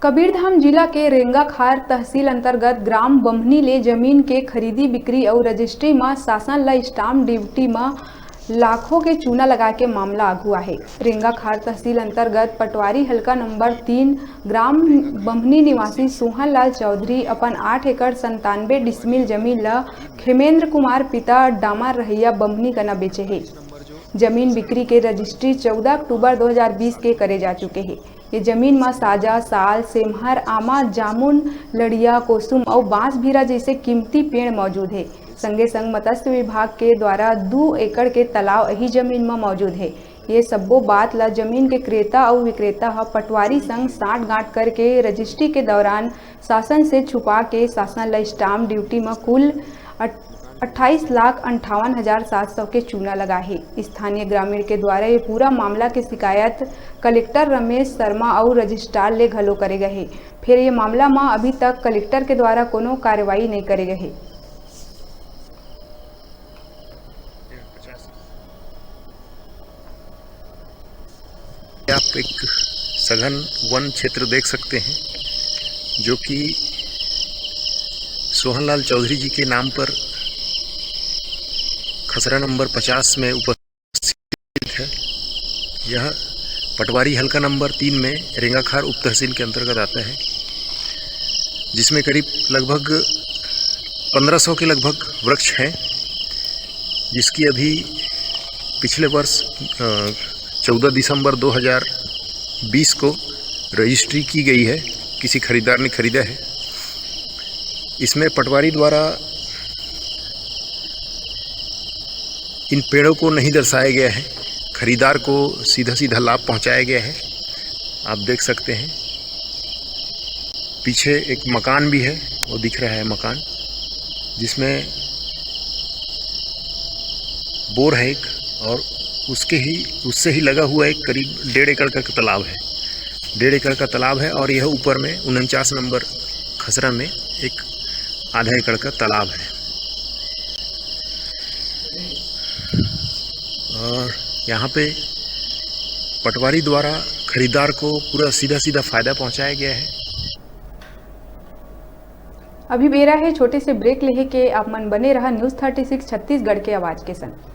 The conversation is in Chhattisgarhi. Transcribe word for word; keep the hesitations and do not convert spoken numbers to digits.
कबीरधाम जिला के रेंगाखार तहसील अंतर्गत ग्राम बम्हनी ले जमीन के खरीदी बिक्री अउ रजिस्ट्री म शासन ल स्टाम्प ड्यूटी म लाखों के चूना लगा के मामला आगू आहे। रेंगाखार तहसील अंतर्गत पटवारी हल्का नंबर तीन ग्राम बम्हनी निवासी सोहन लाल चौधरी अपन आठ एकड़ संतानवे डिसमिल जमीन ल खेमेंद्र कुमार पिता डामर रहैया बम्हनी कना बेचे हे। जमीन बिक्री के रजिस्ट्री चौदह अक्टूबर दो हज़ार बीस के करे जा चुके हे। ये जमीन म साजा, साल, सेमहर, आमा, जामुन, लड़िया, कोसुम अउ बांस भीरा जैसे कीमती पेड़ मौजूद हे। संगे संग मत्स्य विभाग के द्वारा दू एकड़ के तालाब एही जमीन म मौजूद हे। ये सब्बो बात ल जमीन के क्रेता अउ विक्रेता ह पटवारी संग सांठ गांठ करके रजिस्ट्री के दौरान शासन से छुपा के शासन ल स्टाम्प ड्यूटी म कुल अट-, अट्ठाईस लाख अंठावन हजार सात सौ के चूना लगा हे। स्थानीय ग्रामीण के द्वारा ये पूरा मामला के शिकायत कलेक्टर रमेश शर्मा अउ रजिस्ट्रार ले घलो करे गए हे। फेर ये मामला म अभी तक कलेक्टर के द्वारा कोनो कार्रवाई नइ करे गए हे। आप एक सघन वन क्षेत्र देख सकते हैं, जो कि सोहनलाल चौधरी जी के नाम पर खसरा नंबर पचास में उपस्थित है। यह पटवारी हल्का नंबर तीन में रेंगाखार उप तहसील के अंतर्गत आता है, जिसमें करीब लगभग पन्द्रह सौ के लगभग वृक्ष हैं, जिसकी अभी पिछले वर्ष, अ, चौदह दिसंबर दो हज़ार बीस को रजिस्ट्री की गई है, किसी खरीदार ने खरीदा है। इसमें पटवारी द्वारा इन पेड़ों को नहीं दर्शाया गया है, खरीदार को सीधा सीधा लाभ पहुंचाया गया है। आप देख सकते हैं, पीछे एक मकान भी है, वो दिख रहा है मकान, जिसमें बोर है एक, और उसके ही, उससे ही लगा हुआ एक करीब डेढ़ एकड़ का तालाब है। डेढ़ एकड़ का तालाब है और यह ऊपर में उनचास नंबर खसरा में एक आधा एकड़ का तालाब है। और यहाँ पे पटवारी द्वारा खरीदार को पूरा सीधा सीधा फायदा पहुँचाया गया है। अभी बेरा हे छोटे से ब्रेक लेहे के, आप मन बने रहा न्यूज़ थर्टी सिक्स छत्तीसगढ़ के आवाज के संग।